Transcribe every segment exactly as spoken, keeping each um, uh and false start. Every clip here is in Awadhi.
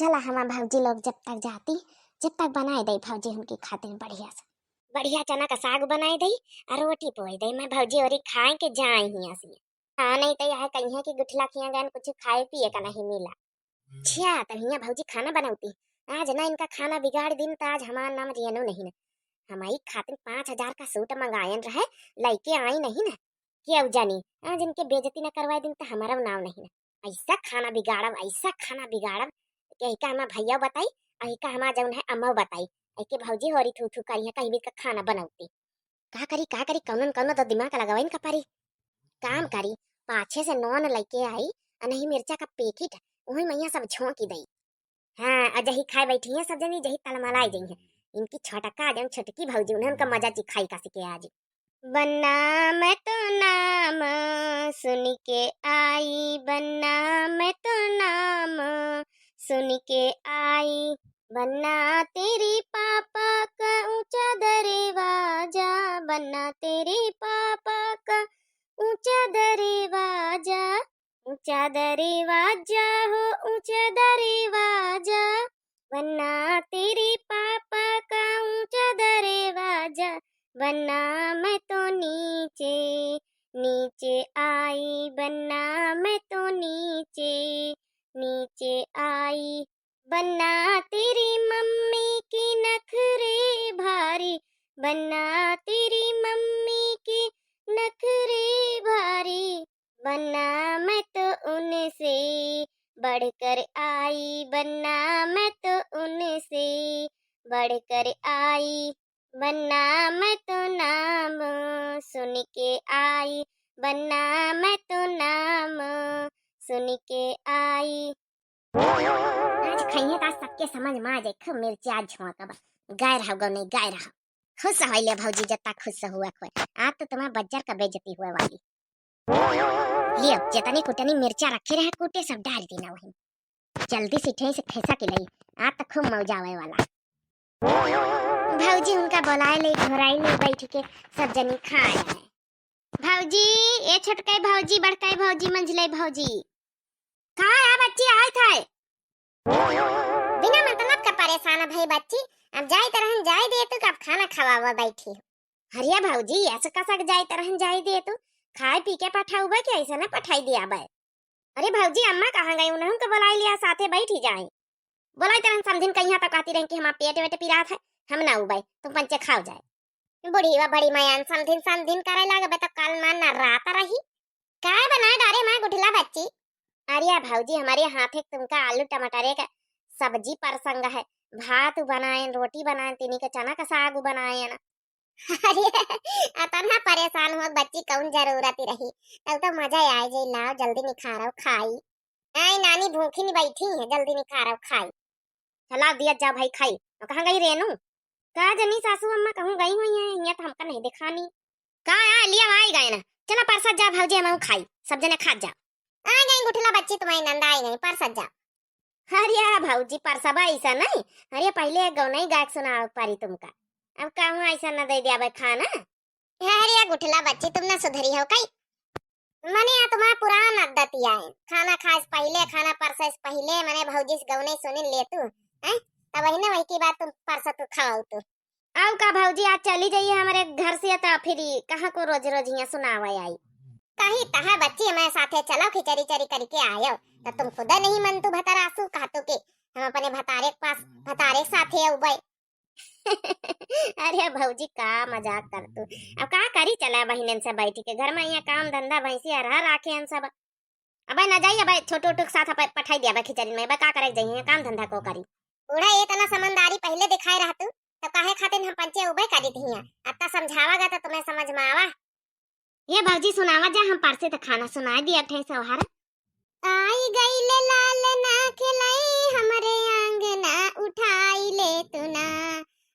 चला हमार भौजी लोग जब तक जाती, जब तक बनाए दई भौजी उनकी खातिर बढ़िया से, बढ़िया चना का साग बनाए दई और रोटी पोए दई। मैं भौजी ओरी खाए के जाए ही ऐसी। हाँ, नहीं तो यह कहिए कि गुठला खिया गन कुछ खाए पिए का नहीं मिला। अच्छा, तब हियाँ भौजी खाना बनौती। आज ना इनका खाना बिगाड़ दिन, तो आज हमार नाम रेनू नहीं ना। हमारी खातिर पाँच हजार का सूट मंगायन रहे, लइके आई नहीं ना। केहू जानी, आज इनके बेइज्जती ना करवाए दिन, तो हमारा नाम नहीं ना। ऐसा खाना बिगाड़ब, ऐसा खाना बिगाड़ब कि एका हमार भैया बताई, और एका हमार जौन है अम्मा बताई। एके भौजी होरी थू थू करी है, कहीं भी का खाना बनौती। का करी, का करी, कौनो न कौनो तो दिमाग लगावा इनका परी। काम करी, पाछे से नॉन लइके आई, आ नहीं मिर्चा का पैकेट, वही मैया सब झोंकी दई। हाँ, आ जही खाए बैठी हैं सब जनी, जही तलमलाई जई हैं। इनकी छोटका, जौन छोटकी भौजी, उन्हें उनका मजा चिखाई का सिके आज। बन्ना मैं तो नाम सुन के आई, बन्ना मैं तो नाम सुन के आई, बन्ना तेरे पापा का ऊंचा दरवाजा, बन्ना तेरे पापा का ऊंचा दरवाजा, ऊंचा दरवाजा हो, ऊंचा दरवाजा, बन्ना तेरे पापा का ऊंचा दरवाजा, बन्ना मैं तो नीचे, नीचे आई, बन्ना मैं तो नीचे, नीचे आई, बन्ना तेरी मम्मी के नखरे भारी, बन्ना तेरी मम्मी के नखरे भारी, बन्ना मैं तो उनसे बढ़कर आई, बन्ना मैं तो उनसे बढ़कर आई, बन्ना मैं तो नाम सुन के आई, बन्ना मैं तो नाम सुन के आई। आज खइहे त आज सबके समझ में आ जाए, खूब मिर्चा झोंकब। गाय रहो गौ नहीं, गाय रहो। खुश होइले भौजी, जत्ता खुश हुआ खोए। आज तो तुम्हार बज्जर का बेइज्जती हुए वाली। लियो, जितनी कुटनी मिर्चा रखे रहे कूटे, सब डाल दी ना वहीं। जल्दी से ठे से खैसा के लई, आज तो खूब मौजा आवे वाला। भौजी उनका बोलाए ले, घोराई ले, बैठ के सब जनी खाए है। भौजी, ए छोटकाई भौजी, बड़काई भौजी, मंझलाई भौजी। का है बच्ची, आए थे? बिना मतलब का परेशान भई बच्ची, अब जाइत रहन जाए दे तू, कब खाना खवावा बैठी हो। अरे भौजी, ऐसे कसक जाइत रहन जाए दे तू, खाए पी के पठाउबे कि ऐसे ना पठाई दिया बे। अरे भौजी, अम्मा कहाँ गई? उन्हें के बोलाई लिया, साथे बैठी जाए। बोलाई तरहन समधिन कहिया तो कहती रही कि हमार पेट वेट पिरात है, हम ना उबे, तुम पंचे खाओ जाए। बूढ़ी वा बड़ी मयान, समधिन समधिन करे लागबे तो कल मान ना रात रही। का बनाए डारे माँ गुठला बच्ची? अरे भौजी, हमारे हाथे तुमका आलू टमाटरे का सब्जी परसंग है, भात बनाएन, रोटी बनाएन, तीनी के चना का साग बनाएन। अरे, अतना परेशान हो बच्ची, कौन जरूरत ही रही, तब तो मजा आ जाई। लाओ जल्दी निखारो खाई। आई नानी भूखी नहीं बैठी है, जल्दी निखारो खाई। चला दिया जा भाई खाई। और कहाँ गई रेनू? का जनी सासू अम्मा कहूँ गई हुई है, यहाँ तो हमका नहीं दिखानी। का आ लिया आई गए ना, चला परसत जा भौजी, हम खाई, सब जने खात जा। आ गई गुठला बच्ची, तुम्हारी नंदा आई गई, परसत जा। अरे भौजी, परसबा ऐसा नहीं। अरे पहले एक गौनई गायक सुनावे पारी तुमका, अब कहूँ ऐसा न दे दिया बे खाना। अरे गुठला बच्ची, तुम ना सुधरी हो कई? मने आ तुम्हारा पुरान आदत ही आए, खाना खाए से पहले, खाना परसे से पहले मने भौजी से गौनई सुनिन ले तू, हैं? तब वही ना वही की बात तुम परसत तू खाओ तू। आउ का भौजी, आज चली जाइए हमारे घर से, तो फिर ई कहाँ को रोज रोज यहाँ सुनावे आई। कही तहा बच्ची, मैं साथे चलो, खिचड़ी चरी करके आयो, तो तुम खुद नहीं मन तू भतार सासू कहतू के हम अपने भतारे के पास, भतारे के साथे उबे। अरे भौजी, का मजाक कर तू, अब का करी, चला बहिनन से बैठ के घर में यहाँ काम धंधा, भैंसी हरहा राखे हम सब। अबे ना जाई, अबे छोटू उटू के साथ अबे पठाई दिया, अबे खिचड़ी में, अबे का करे जाइए, काम धंधा को करी। बूढ़ा, ये तना समझदारी पहले दिखाए रहतू, तो काहे खातिर हम पंचे उबे करी थी हियां? अत्ता समझावागा तो तुम्हें समझ में आवा। ये भौजी सुनावा जा, हम परसे तो खाना सुनाए दिया ठे सवहार। आई गईले लाल ना खिलाई हमरे आंगना, उठाई ले तू ना,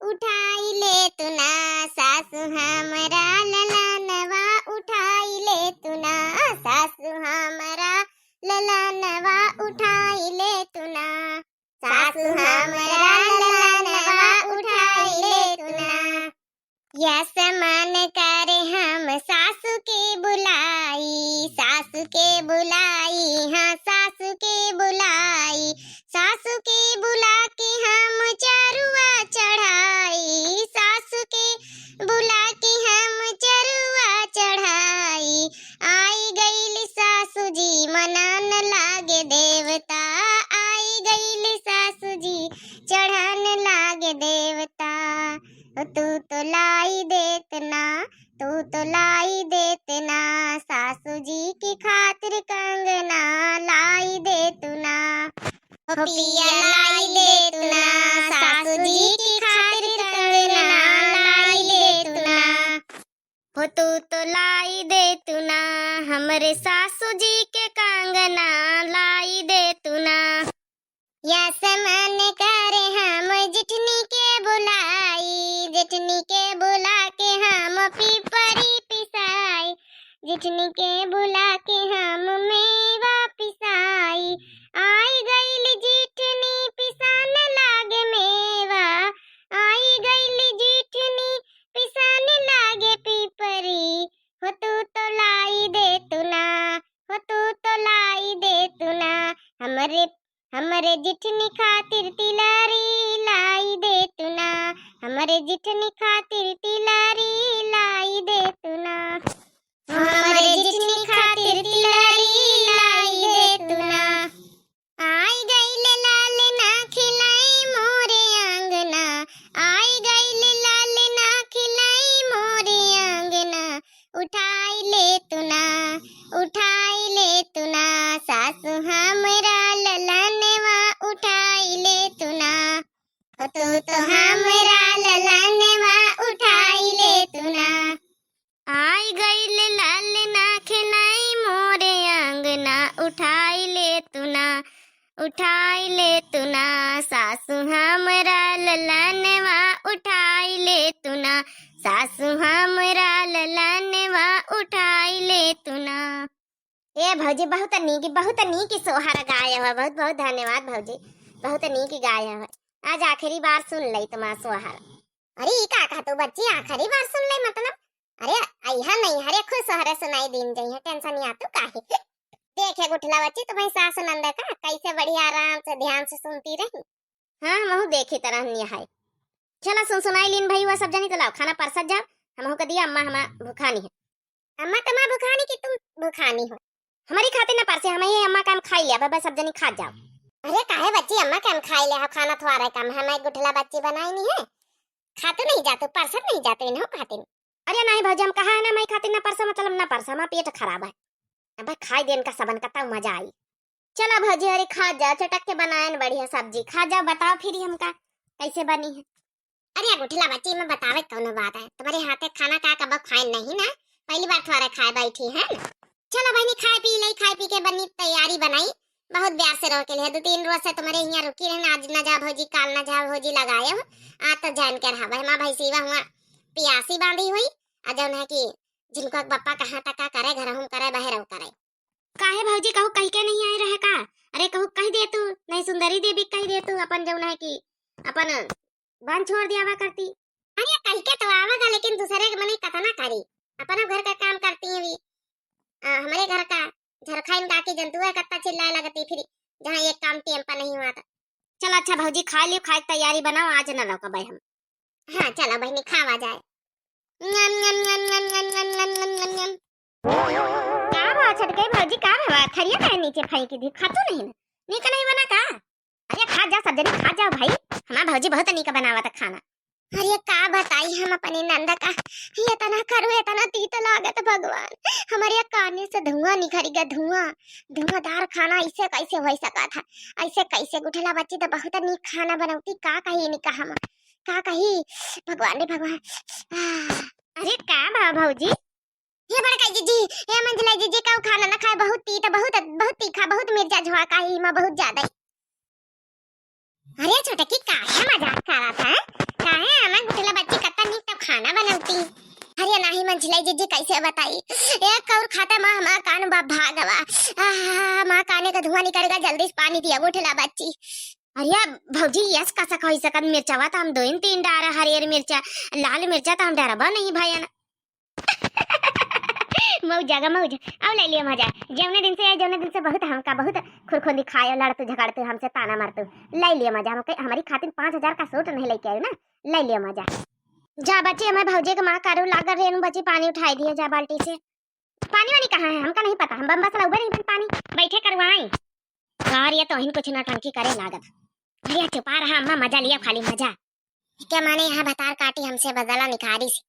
उठाई ले तू ना, सासु हमरा ललनवा, उठाई ले तू ना, सासु हमरा ललनवा, उठाई ले तू ना, सासु हमरा ललनवा, उठाई ले तू ना। यस मन करे हम सासु के बुलाई, सासु के बुलाई, हाँ सासु के बुलाई, सासु के सासू जी, चढ़न लागे देवता। ओ तू तो लाई देत ना, तू तो लाई देत ना, सासू जी की खातिर कंगना लाई देत ना। हो पिया लाई देत ना, सासू जी की खातिर कंगना लाई देत ना। हो तू तो लाई देत ना, हमरे सासू जी के कंगना लाई देत ना। यस मन करे हम जेठनी के बुलाई, जेठनी के बुला के हम पिपरी पिसाई, जेठनी के बुला के हम मेवा पिसाई। आई गइल जेठनी पिसान लागे मेवा, आई गइल जेठनी पिसान लागे पिपरी। हो तू तो लाई देत ना, हो तू तो लाई देत ना, हमरे, हमरे जेठनी खातिर तिलरी लाई देत ना, हमरे जेठनी खातिर तिलरी लाई देत ना, हमरे जेठनी खातिर तिलरी लाई देत ना। आई गइल लालना खिलाई मोरे आंगना, आई गइल लालना खिलाई मोरे आंगना, उठाई लेत ना, उठाई लेत ना, सासू हमरा ललनवा उठाई लेत ना। ओ तू तो हमरा ललनवा उठाई लेत ना। आई गइल लालना खिलाई मोरे आंगना, उठाई लेत ना, उठाई लेत ना, सासू हमरा ललनवा उठाई लेत ना, सासू हमरा ललनवा उठाई लेत ना। ए भौजी, बहुत नीक, बहुत नीक सोहर गाय हो, बहुत बहुत धन्यवाद भौजी, बहुत नीक गाय हो। आज आखिरी बार सुन लई तुम्हार सोहर। अरे ई का कहतू बच्ची, आखिरी बार सुन लई मतलब? अरे अइहा नहीं, हरे खुद सोहरे सुनाई दीन जइहा, टेंशन या तू काहे। देखे गुठला बच्ची, तुम्हारी सास नंद का कैसे बढ़िया आराम से ध्यान से सुनती रही। हाँ, हमहू देखी तरह निहाई। चला सुन सुनाई लीन भई, वह सब जनी तो लाओ खाना परसत जाओ, हमहू के दिया अम्मा हमा भुखानी है। अम्मा तमा भुखानी कि तुम भुखानी हो? हमारी खातिर ना परसे, हम ही अम्मा का हम खाई लिया, बस सब जनी खा जाओ। अरे काहे बच्ची, अम्मा का हम खाई लिया, खाना थोड़ा कम है, मैं गुठला बच्ची बनाई नहीं है, खातू नहीं जातू, परसत नहीं जातू इन्हों खातिर। अरे नहीं भौजी, हम कहा है ना, मैं खातिर ना परसा, मतलब ना परसा, हमारा पेट खराब है। अब खाई देन का सबन का तब मजा आई। चला भौजी, अरे खा जा, चटक के बनायन बढ़िया सब्जी, खा जा, बताओ फिर हमका कैसे बनी है। अरे गुठला बच्ची, मैं बतावे कौनो बात है, तुम्हारे हाथे खाना का कब खाए नहीं ना, पहली बार तुम्हारे खाए बैठी है ना। चलो बहनी, खाए पी ले, खाए पी के बनी तैयारी बनाई, बहुत प्यार से रहो के लिए, दो तीन रोज से तुम्हारे यहाँ रुकी रहना, आज न जा भौजी, काल न जा भौजी लगाए हो, आज तो जान के रहा भाई, माँ भैंसीवा हुआ पियासी बांधी हुई, आ जौन है कि जिनको एक बप्पा कहाँ तक का करे, घर हम करे, बहरव करे। काहे भौजी, कहू कह के नहीं आए रहे का? अरे कहू कह दे तू, नहीं सुंदरी देवी कह दे तू, अपन जौन है कि अपन बन छोड़ दिया हुआ करती। अरे कह के तो आवेगा, लेकिन दूसरे के मने कतना करी, अपना घर का काम करती है भी। आ, हमारे घर का झरखाइन काकी जंतु है, कत्ता चिल्लाए लगती फिर, जहाँ एक काम टेम पर नहीं हुआ था। चल अच्छा भौजी, खा लियो, खाए के तैयारी बनाओ, आज न लौकबे हम। हाँ चलो बहनी, खावा जाए। न्यम, न्यम, न्यम। का बा छटकई भौजी, का बा? थरिया काहे नीचे फेंकी दी? खातू नहीं ना? नीक नहीं बना का? अरे खा जा सब जनी, खा जाओ भाई, हमार भौजी बहुत नीक बनावत खाना। अरे का बताई हम अपने नंद का, ये इतना करू, इतना तीत लागत भगवान, हमारे काने से धुआं निकल गया, धुआं, धुआंधार खाना ऐसे कैसे हो सकत है? ऐसे कैसे? गुठला बच्ची तो बहुत नीक खाना बनौती, का कही इनका हम, का कही भगवान रे भगवान। आह। अरे का बा भौजी? हे बड़का जीजी, हे मंझला जीजी, कहू खाना ना खाए, बहुत तीत, बहुत, बहुत तीखा, बहुत मिर्चा झोंका है इमा, बहुत ज्यादा। अरे छोटकी, काहे मजाक करत है? काहे हमार गुठला बच्ची कत्ता नीक तो खाना बनौती। अरे नाही मंझला जीजी, कैसे बताई? एक कौर खाते माँ हमार कान बा भागवा। आह, माँ काने का धुआं निकल गया, जल्दी से पानी दिया गुठला बच्ची। अरे भौजी, यस कसा कही सकत, मिर्चवा तो हम दो तीन डारा, हरियर मिर्चा, लाल मिर्चा तो हम डरबा नहीं भयन। मौज जागा मौज, आओ ले लिया मजा। जौने दिन से आए, जौने दिन से बहुत हमका बहुत खुरखुंदी खाए, लड़तू झगड़तू हमसे, ताना मारतू। ले लिया मजा, हमके, हमारी खातिर पाँच हजार का सूट नहीं लेके आयो ना, ले लिया मजा। जा बच्ची, हमारे भौजी के माँ करू लागल रेनू बच्ची, पानी उठाई दिए जा बाल्टी से। पानी वानी कहाँ है, हमका नहीं पता, हम बम्बा से लउबे नहीं बन पानी, बैठे करवाई। कार ये तोहिन कुछ नौटंकी करे लागत। भैया चुपा रहा अम्मा, मजा लिया खाली मजा। क्या माने यहाँ भतार काटी हमसे बदला निकाली सी।